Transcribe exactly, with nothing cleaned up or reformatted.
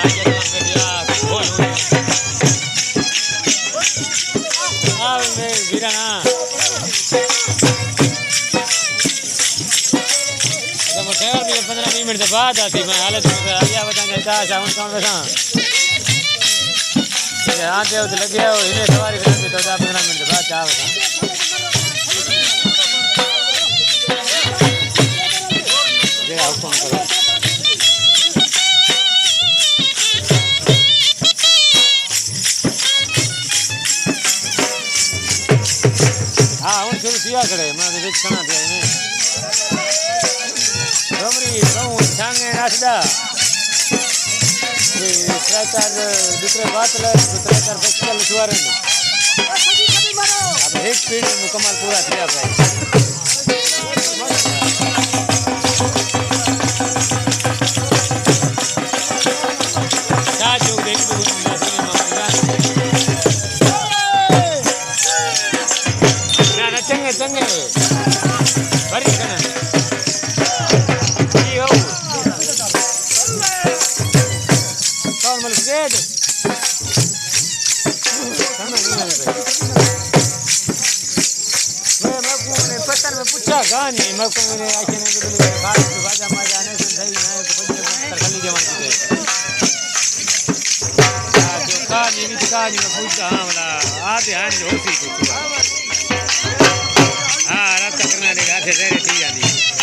آ ویندے ویرا نا۔ اچھا، مٹھیور بھی پندرہ ویہہ منٹ دے بعد آسی، میں حالے تک آیا وجہ چاہ شاہ ہن کون ویساں۔ اچھا، آندے ہو تے لگے ہو، ہنے سواری کر کے تو دہ پندرہ منٹ دے بعد چاہ ویساں۔ جیڑھا حکم کرو۔ ہاں، ہݨ شروع تھیا کھڑے، میں تے وچ کھڑا تھیا میں۔ ڈومری، ٻہوں، چھانگے، نسدا۔ تے ترے چار دوسرے باتل، تے ترے چار بسکل سوارے نے۔ اب ہک پیڑھی مکمل پورا تھیا پئے۔ نہ، نہ، چنڳے، چنڳے۔ بھری کھڑا۔ جی ہو۔ کون ملک زید؟ سمجھ نہیں آ رہی۔ میں، میں کو نے پتر میں پوچھا گا نہیں، میں کو نے آکھے نے کہ بولے خاص تو باجا ماجا نے صحیح نہیں تو بولے تر خالی جوان کی۔ جو کہانی، وچ کہانی میں پوچھتا ہاں، والا آتے ہیں جو سی کچھ۔ ہاں، رات تک نہ لے گا، پھر زہرے تھی جاندی۔